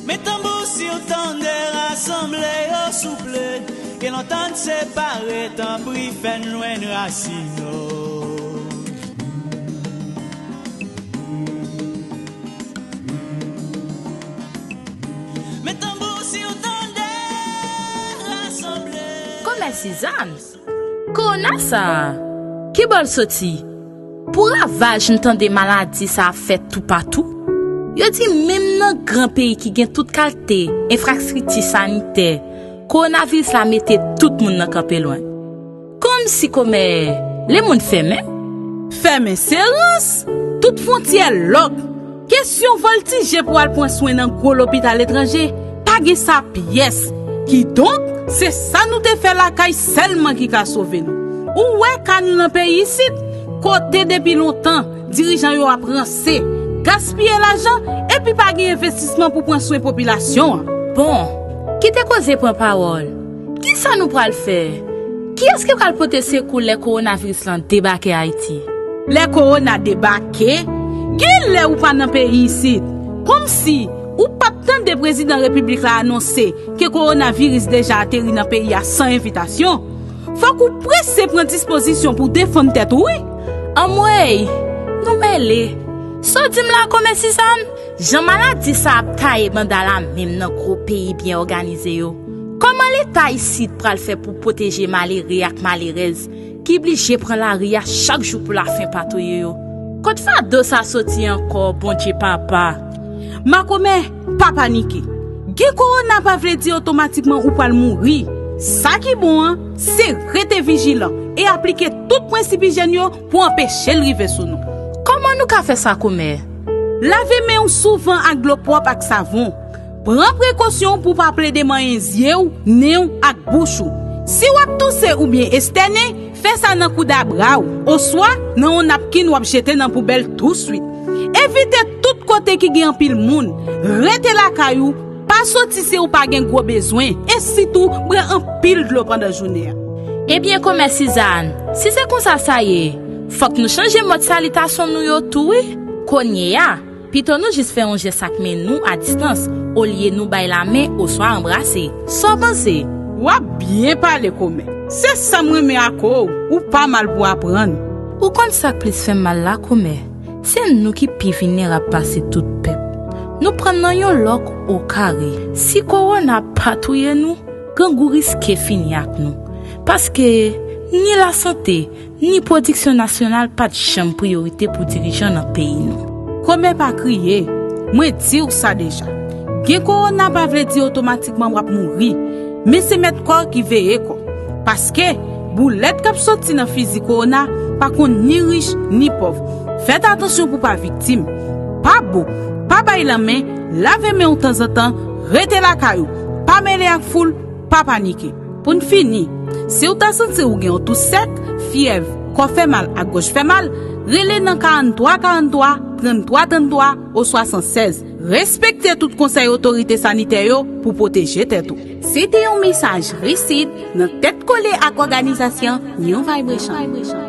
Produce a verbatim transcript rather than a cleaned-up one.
Men tanbou si w tande, rasanble yo souple. Gen lontan n separe, tanpri fè n jwenn rasin nou. Men tanbou si w tande, rasanble. Kòmè Sizàn. Kowona sa a, ki bò l soti? Pou ravaj n tande maladi sa ap fè toupatou. Yo di menm nan gran peyi ki gen tout kalte enfrastrikti sanitè, kowonaviris la mete tout moun nan kanpe lwen. Kòmsi kòmè, lemonn fèmen? Fèmen se rans! Tout fwontyè lòk! Kesyon vòltije pou al pran swen nan gwo lopital etranje, pa gen sa pyès. Kidonk, se sa nou te fè lakay sèlman ki ka sove nou. Ou wè ka nou nan peyi isit, kote depi lontan, dirijan yo ap ranse, gaspiye lajan, epi pa gen envestisman pou pran swen popilasyon an. Bon, kite koze pran pawòl. Kisa nou pral fè? Kiyès ki pral pote sekou lè kowonaviris lan debake Ayiti? Lè kowona debake, gen lè ou pa nan peyi isit. Kòmsi ou p ap tande prezidan repiblik la anonse ke kowonaviris deja ateri nan peyi a san envitasyon. Fòk ou prese pran dispozisyon pou defann tèt ou, wi. Anmwey, nou mele. Sa w di m la, kòmè Sizàn? Jan maladi sa ap taye banda la menm nan gwo peyi byen òganize yo, kòman Leta isit pral fè pou pwoteje malere ak malerèz ki blije pran lari a chak jou pou lafen patouye yo? Kot fado sa soti ankò, Bondye Papa? Makomè, pa panike. Gen kowona pa vle di otomatikman ou pral mouri. Sa ki bon an, se rete vijilan e aplike tout prensip ijyèn yo pou anpeche l rive sou nou. Kòman nou ka fè sa, kòmè? Lave men w souvan ak dlo pwòp ak savon. Pran prekosyon w pou w pa plede manyen zye w, nen w ak bouch ou. Si w ap touse oubyen estènen, fè sa nan kouda bra w, oswa nan yon napkin w ap jete nan poubèl touswit. Evite tout kote ki gen anpil moun. Rete lakay ou, pa soti si w pa gen gwo bezwen, e sitou bwè anpil dlo pandan jounen an. Ebyen, kòmè Sizàn, si se konsa sa ye, fòk nou chanje mòd salitasyon nou yo tou, wi. Kounye a, pito nou jis fè yon jès ak men nou a distans, olye nou bay lamen oswa anbrase. Sa w panse? W ap byen pale, kòmè. Se sa m renmen ak ou, ou pa mal pou aprann. Ou konn sa k plis fè m mal la, kòmè? Se nou ki pi vilnerab pase tout pèp. Nou pran nan yon lòk okare. Si kowona pa touye nou, grangou riske fini ak nou. Paske ni lasante, ni pwodiksyon nasyonal pa t janm priyorite pou dirijan nan peyi nou. Kòmè, pa kriye, mwen di w sa deja. Gen kowona pa vle di otomatikman w ap mouri, men se mèt kò ki veye kò. Paske boulèt k ap soti nan fizi kowona pa konn ni rich ni pòv. Fèt atansyon pou pa viktim. Pa bo, pa bay lanmen, lave men w tanzantan, rete lakay ou, pa mele ak foul, pa panike. Pou n fini, si w ta santi w gen yon tou sèk, fyèv, kò fè mal ak gòj fè mal, rele nan karannntwa karannntwa, tranntwa tranntwa oswa san sèz. Respekte tout konsèy otorite sanitè yo pou pwoteje tèt ou. Se te yon mesaj Resid nan tèt kole ak òganizasyon New Vibration.